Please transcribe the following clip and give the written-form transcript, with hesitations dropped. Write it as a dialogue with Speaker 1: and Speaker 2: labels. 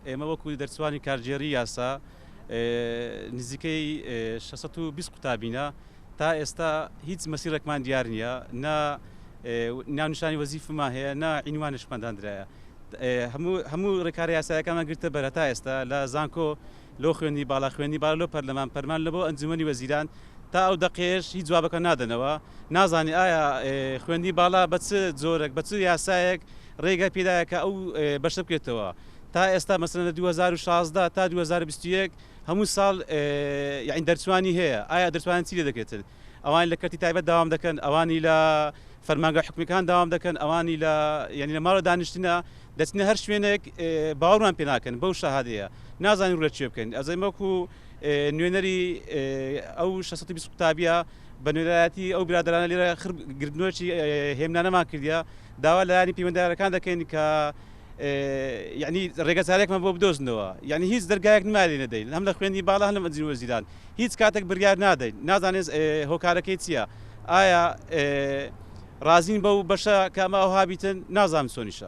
Speaker 1: ئێمە وەکو دەرچوانی کارگێڕی یاسا نزیکەی 620 قوتابینە، تا ئێستا هیچ مەسیڕێکمان دیار نییە، نە ناونیشانی وەزیفمان هەیە نە عینوانێکمان دانرایە. هەموو ڕێکارە یاسایەکانمان گرتە بەر هەتا ئێستا لە زانکۆ لۆ خوێندنی باڵا، خوێندنی باڵا لۆ پەرلەمان، پەرمان لە بۆ ئەنجومەنی وەزیران، تا ئەو دەقەیەش هیچ جوابەکە نادەنەوە. نازانین ئایا خوێندنی باڵا بە چ جۆرێک بە چ یاسایەک ڕێگای پێدایە کە ئەو بەشە بکرێتەوە. تا ئێستا مەسەلەن لە 2016 تا 2021 هەموو ساڵ یعنی دەرچوانی هەیە، ئایا دەرچوان چی لێ دەکرێتن؟ ئەوانی لە کەرتی تایبەت داوام دەکەن، ئەوانی لە فەرمانگە حکومیەکان داوام دەکەن، ئەوانی لە یعنی لە ماڵە دانیشتنە، دەچنە هەر شوێنێک باوەڕمان پێ ناکەن بەو شەهادەیە، نازانین ڕوو لە کوێ بکەین. ئەزانین وەکو نوێنەری ئەو 620 قوتابیە بە نوێنەرایەتی ئەو برادەرانە لێرە خر گردنەوەی هێمنانەمان کردیە، داوا لایەنی پەیوەندیدارەکان دەکەین کە یعنی ڕێگەچارێکمان بۆ بدۆزنەوە. یعنی هیچ دەرگایەک نمایە لێ نەدەین، هەم لە خوێندنی باڵا هەم لە ئەنجومەنی وەزیران هیچ کاتێک بڕیار نادەین، نازانێت هۆکارەکەی چییە، ئایا ڕازین بەو بەشە کە ئەمە ئەوها بیتن، نازانم چۆنیشە.